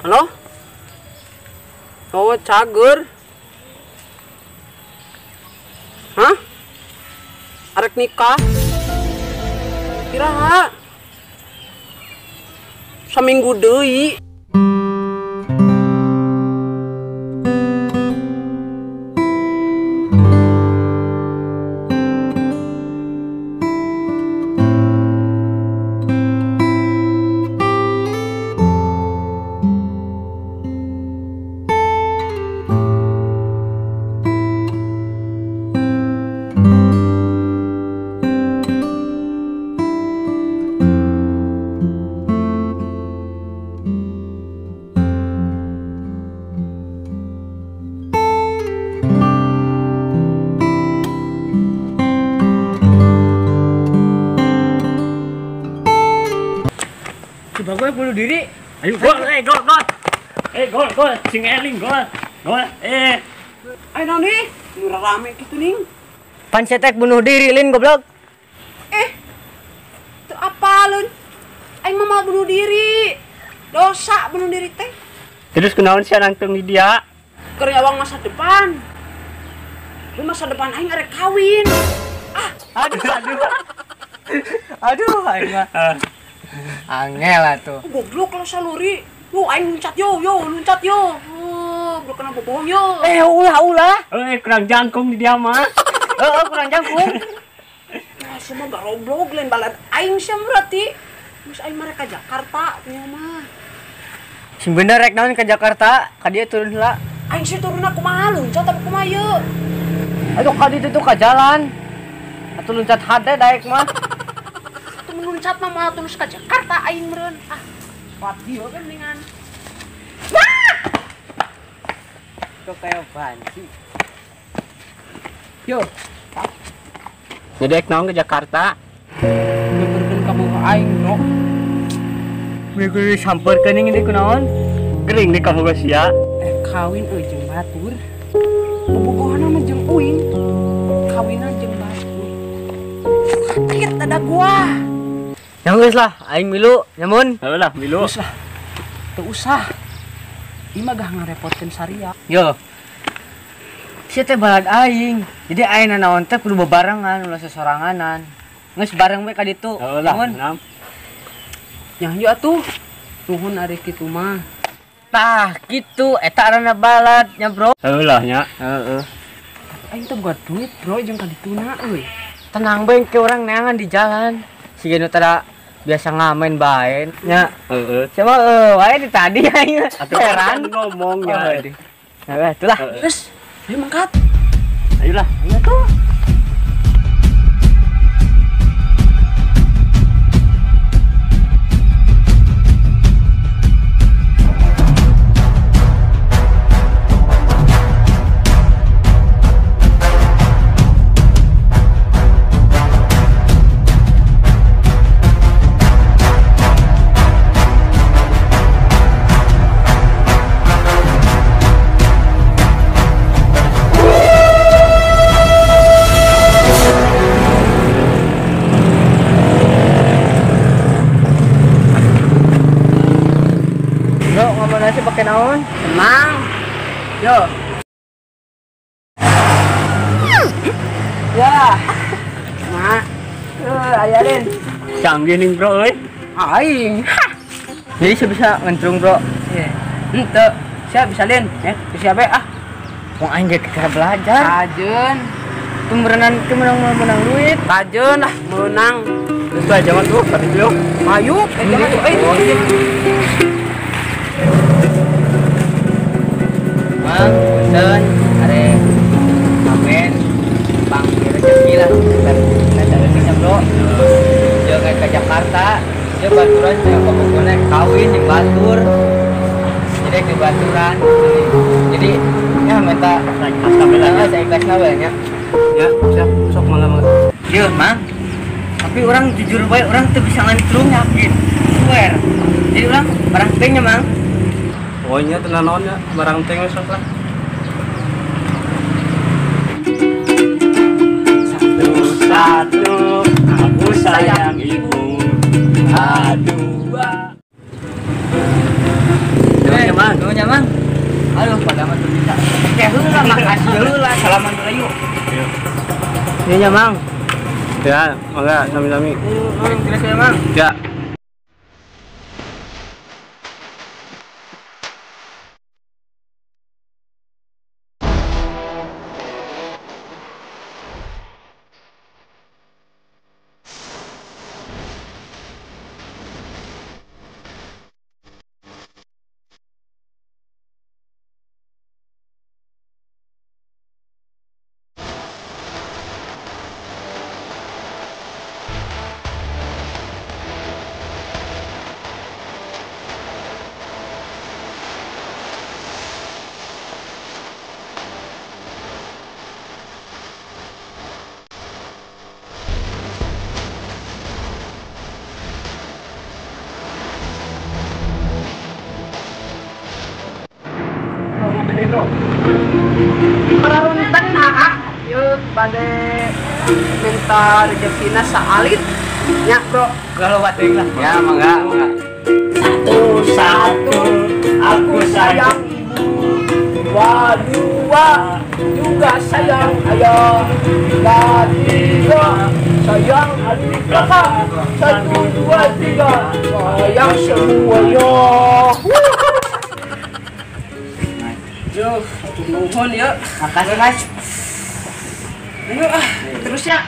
Halo? Oh, cager. Hah? Arek nikah? Kira saminggu deui. Bagus bunuh diri. Ayo gol, gol, gol. Gol, gol, sing eling gol. Gol, Ayo naon nih? Nu rame kitu ning. Pan cetek bunuh diri lin goblok. Teu apaleun. Aing mah bunuh diri. Dosa bunuh diri teh. Terus kunaon sia nangtung di dia? Keur nyawang masa depan. Di masa depan aing arek kawin. Ah, aduh aduh. Aduh aing mah. Angel lah tuh. Goblok kalau saluri. Yo aing loncat yo, yo loncat yo. Oh, bro kena bohong yo. Ulah ulah. Kurang jangkung di dia mah. Kurang jangkung. Nah, semua garoblog lain balad aing sia berarti. Geus aing mah ke Jakarta nya mah. Sing bener rek naon ke Jakarta, ka dieu turun heula. Aing sih turunna kumaha loncat apa kumaha ieu? Aduh ka ditu tuh ka jalan. Atuh loncat hade daek mah. Loncat mah moal terus ke Jakarta aing meureun. Ah, kuat dieu kan mendingan. Kok kayak banci. Yo. Jadi ek naon ke Jakarta? Nyamperkeun ka boga aing, Bro. Kudu samperkeun ini kunaon? Gering nih kaboga sia. Kawin euy jeung batur. Bobogohana mah jeung uing. Kawinan jeung batur. Sakit dada gua. Ya geus lah, aing milu, nyamun. Heuh lah, milu. Geus lah. Teu usah. Ieu mah gah ngarepotkeun saria. Yo. Sia teh balad aing. Jadi aing nanaon teh kudu bebarengan, ulah sesoranganan. Geus bareng we ka ditu. Heuh lah, nam. Nya hayu atuh. Nuhun ari kitu mah. Tah, kitu eta arana balad nya, Bro. Heuh lah nya. Heeh. Tapi aing teh boga duit, Bro, jeung ka dituna euy. Tenang bae ke urang neangan di jalan. Siga nu tara biasa ngamen bae nya. Heeh. Siapa wae di tadi aing. Heran ngomongnya. Heeh, itulah. Terus, ayo mangkat. Ayolah. Ayo tuh. Pakai naon? Tenang. Yo. Ya. Mak. Aya Lin. Canggih nih, Bro euy. Aing. Jadi saya bisa ngentrung, Bro. Iya. Henteu. Sia bisa Lin, ya. Bisa bae ah. Wong aing ge keur belajar. Kajeun. Tuh merenang teu menang duit. Kajeun lah meunang. Terus aja mah tuh tadi yo. Ayo, jangan tuh euy. Mang, punten, are amen, pang rezeki lah, rezeki bro. Jangan ke Jakarta, dia baturan jeung pokoknya kawin jeung batur. Jadi ke baturan. Jadi ya minta saya ikhlasna we nya. Ya, siap, sok mangga mangga. Ieu, Mang. Tapi orang jujur bae orang teu bisa ngantrung yakin. Swear. Jadi orang barang teh nya, Mang. Pokoknya tenang naon ya, barang teh sok lah. Satu, aku sayang ibu. Dua. Man. Nuhun nya, Mang. Aduh, pada mah teu bisa. Teh heula makasih heula, salaman heula yuk. Iya nya, Mang. Ya, mangga sami-sami. Terus ya, Mang. Ya. Pararuntan aa, yuk bade minta rezekina saalit nya bro. Kalau bating lah. Ya, mangga, mangga. Satu, satu, aku sayang ibu. Dua, dua, juga sayang ayah. Tiga, tiga, sayang adik kakak. Satu, dua, tiga, sayang semuanya. Yo, nuhun ya. Makasih, Mas. Ayo ah, terus ya.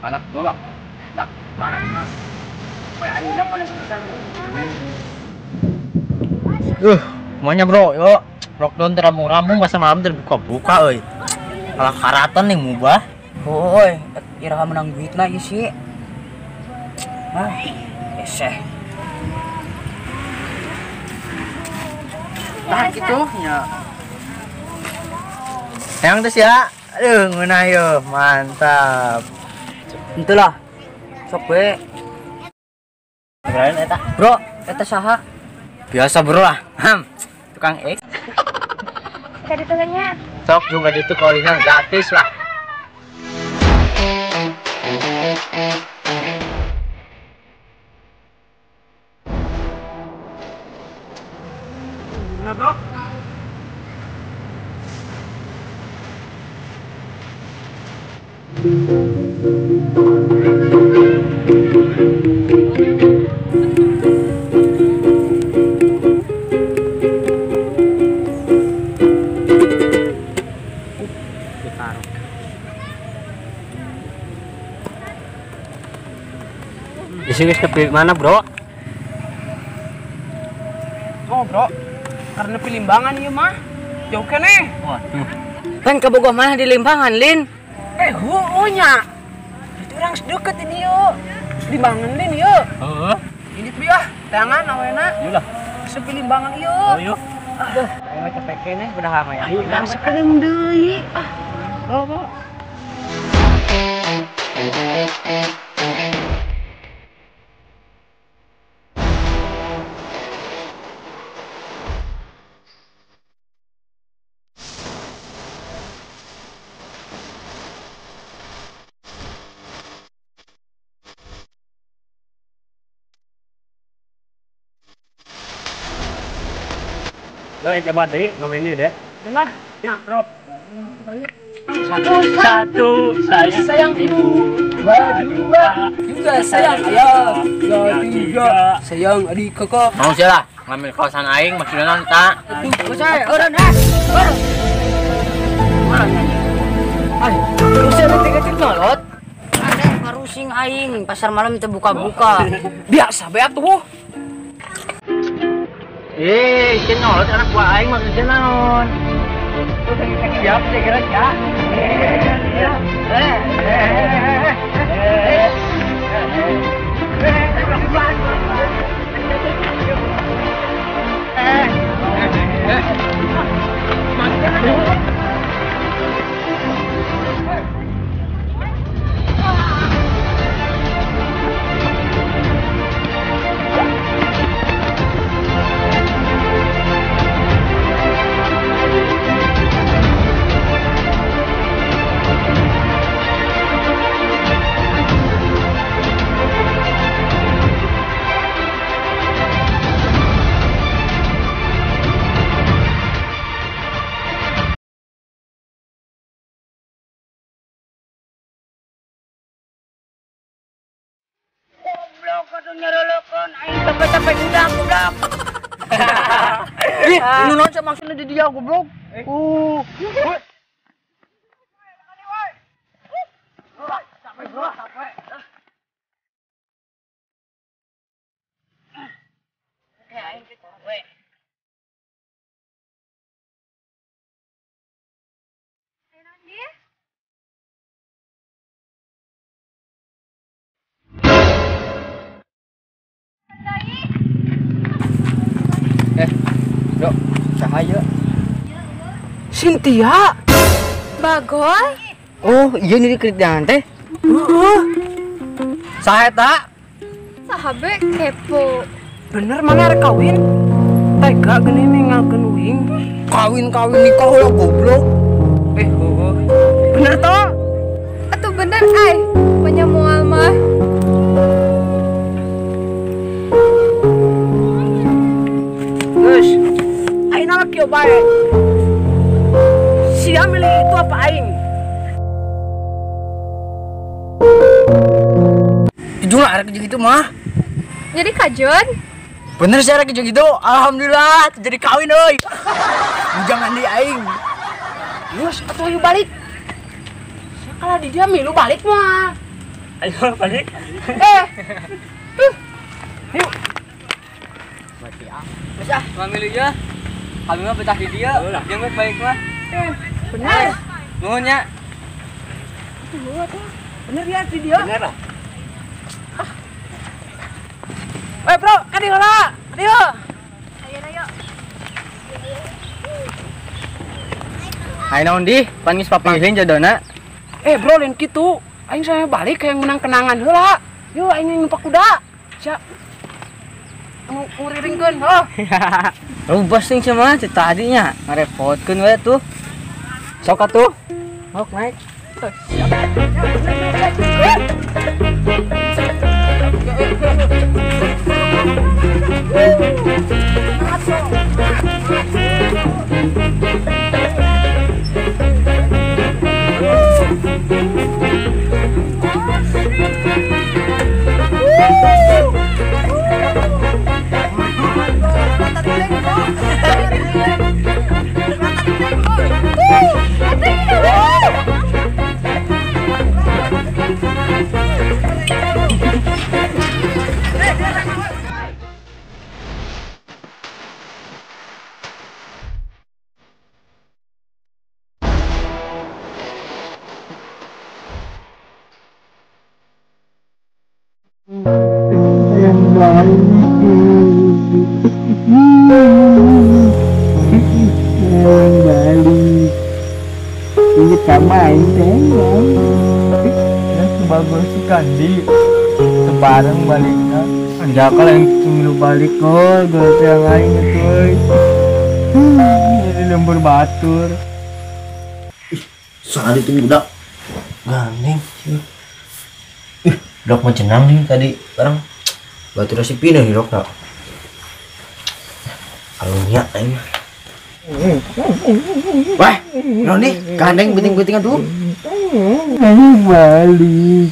Anak tolak. Tak parah. Semuanya bro, yuk. Lockdown teramung-ramung masa malam terbuka-buka euy. Kalah karatan nih mubah. Oi, iraha menang duitna ieu sih. Ah, eseh. Tah kitu nya. Yang terus ya. Aduh, ngeunah yeuh, mantap. Henteu lah. Sok we. Bro, eta. Bro, eta saha? Biasa bro lah. Tukang X. Tadi tengahnya. Sok juga itu kalau gratis lah. Nah, bro. Isi geus tepi mana, bro? Oh, bro. Karena pilimbangan ieu mah. Jauh keneh. Waduh. Kan kabogoh mana di Limbangan, Lin? Heueuh nya. Itu urang deket ini yeuh. Limbangan Lin yeuh. Heeh. Ini tuh ya, tangan awena. Ieu lah. Sepilimbangan ieu. Oh, yeuh. Aduh, aing capek keneh udah mah ya. Ayo urang sakedeung deui. Ah. Bawa, bawa. Lo yang coba tadi ngomongin deh. Dengar, ya, bro. Satu, satu, saya sayang ibu. Dua, dua, juga sayang ayah. Tiga, tiga, sayang adik kakak. Mau sih lah, ngambil kawasan aing maksudnya nonta. Tuh, saya orang ah. Ay, terus ada tiga nyolot. Aneh, ngarusing aing pasar malam terbuka-buka. Biasa be atuh. Ieu nyolot anak buah aing maksudnya naon? Siap saya kira ya. langsung nyerulukeun aing sampai-sampai udah goblok. Ih, nu naon sih maksudnya di dia goblok? Bro, cahaya. Cynthia. Bagol. Oh, iya nih kerjaan teh. Saha eta? Saha be kepo. Bener mana arek kawin? Tega geuning ninggalkeun uing. Kawin-kawin nikah lah goblok. Bener toh? Atuh bener ai, punya moal mah. Geus. Aing mah kieu bae. Sia milih itu apa aing? Jujur lah arek jeung itu mah. Jadi kajon? Bener sih arek jeung itu. Alhamdulillah jadi kawin euy. Jangan di aing. Geus atuh ayo balik. Sia kalah di dia milu balik mah. Ayo balik. Yuk. Geus ah, mamilu ya. Kami mah betah di dia, jeung we balik mah. Bener. Nuhun nya. Bener ya di dia. Bener lah. Weh bro, ka dieu heula. Ka dieu. Ayo ayo. Ayo naon di, pan geus papanggih jodona. Bro, lain kitu. Aing saya balik kayak menang kenangan heula. Yuk aing numpak kuda. Siap. Nguriringkeun, heuh. Rubas ting sia mah teh tadinya ngarepotkeun we tuh. Sok atuh. Sok naik. Balik. Ini sama aing teh. Bagus si Kandi. Sebareng balikna. Anjaka lain milu balik gol, gol teh yang aing euy. Jadi lembur batur. Ih, soal itu budak gandeng. Ih, budak mah cenang nih tadi bareng. Batur si pindah nih rokna. Karunya aing mah. Wah, naon nih? Gandeng penting-pentingan tuh. Balik.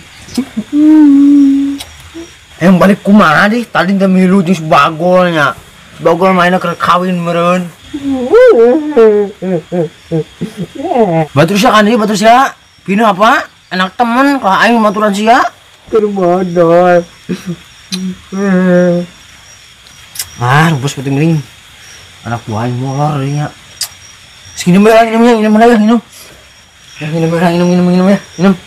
Yang balik kumaha deh? Tadi teh milu jeung si Bagolnya. Si Bagol mainna keur kawin meureun. Batur sia kan deui, batur sia. Pindah apa? Enak temen ka aing maturan sia. Keur modal. Ah, rupes penting-penting. Anak buah aing molor nya. Minum ya, minum ya, minum ya, minum. Ya, minum ya, minum, minum, minum ya, minum.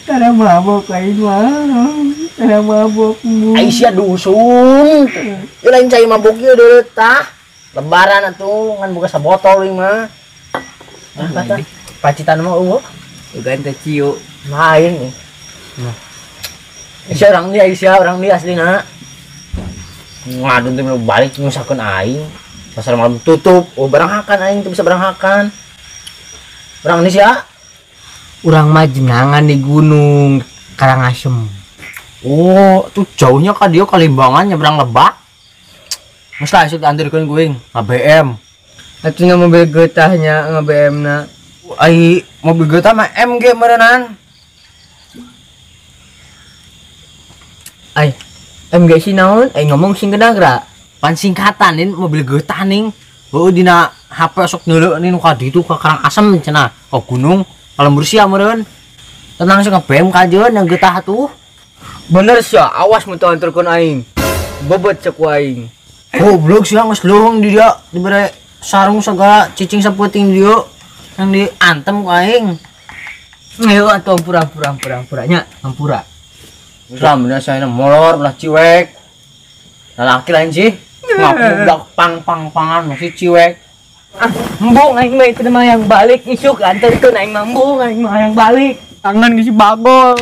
Tara mabok aing mah. Tara mabok mu. Ai sia dusun. Ieu lain cai mabok ieu deuleu tah. Lebaran atuh ngan boga sabotol ieu mah. Ah, pacitan mah eueuh. Ugan teh ciu. Lain. Nah. Aisyah orang dia, Aisyah orang dia aslina. Ngadun teh balik nyusahkeun aing. Pasar malam tutup. Oh, barang hakan aing teu bisa barang hakan. Barang ini sia. Urang mah jenangan di gunung Karangasem. Oh, tuh jauhnya ka dieu ka Limbangan nyebrang Lebak. Mesti asup diantarkeun kuing ABM. Atuh nya mobil getahnya nge-BM na. Ai mobil getah mah MG meureunnan. Ai MGC naon? Ai ngomong sing genagra. Pan singkatan nin mobil getah ning. Heueuh dina HP sok neuleuh nin nu ka ditu ka Karangasem cenah. Ka gunung ka lembur sia meureun. Tenang sok nge-BM kajeun yang getah tuh. Bener sia, awas mun teu anterkeun aing. Bebet cek ku aing. Goblok sia geus leuweung di dia dibere sarung segala cicing saputing dieu yang diantem ku aing. Ayo atuh ampura ampura ampura ampura nya, ampura. Geus lah bener sia molor belah ciwek. Lalaki lain sih. Ngaku budak pang-pang-pangan masih ciwek. Ah, embung aing mah itu mah yang balik isuk anterkeun aing mah embung aing mah yang balik. Tangan geus bagol.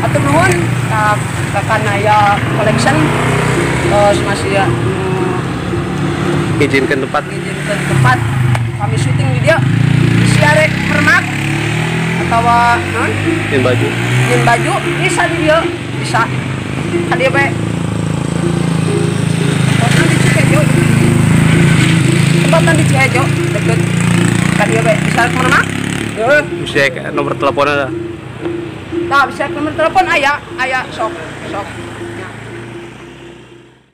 Atur nuhun ka Kakanaya Collection terus masih ya izinkan tempat. Izinkan tempat kami syuting di dia. Isi arek mermak atawa naon? Nyin baju. Nyin baju bisa di dia, bisa. Ka dieu bae. Tempatna di Cikejo. Tempatna di Cikejo deket ka dieu bae. Bisa arek mermak? Heeh. Bisa nomor teleponnya. Nah, bisa nomor telepon aya, aya sok, sok.